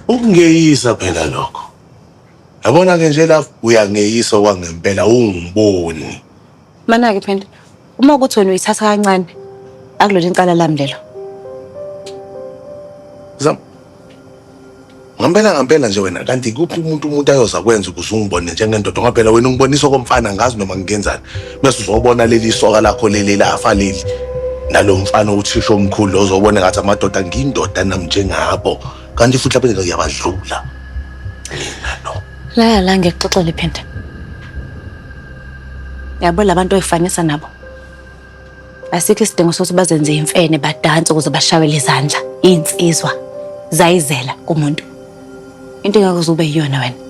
Ukungeyisa phela lokho. Yabona-ke nje la uyangeyisa okwangempela ungiboni. Mana-ke Phenda, uma ukuthi wena uyithatha kancane, akulona icala lami lelo. Zam. Ngempela ngempela nje wena kanti kuphi umuntu umuntu ayoza kwenza ukuze ungibone njengendoda ngoba phela wena ungibonisa okomfana ngazi noma ngingenzani bese uzobona leli soka lakho leli lafa leli nalo mfana uthisha omkhulu lo uzobona ngathi amadoda ngindoda nami njengabo kanti futhi lapho ngiyabadlula mina lo. La la ngikuxoxele Phenda. Yabo labantu oyifanisa nabo. Asikho isidingo sokuthi bazenze imfene badanse ukuze bashawele izandla. Iy'nsizwa zayizela kumuntu. Into engeke uze ube yiyona wena.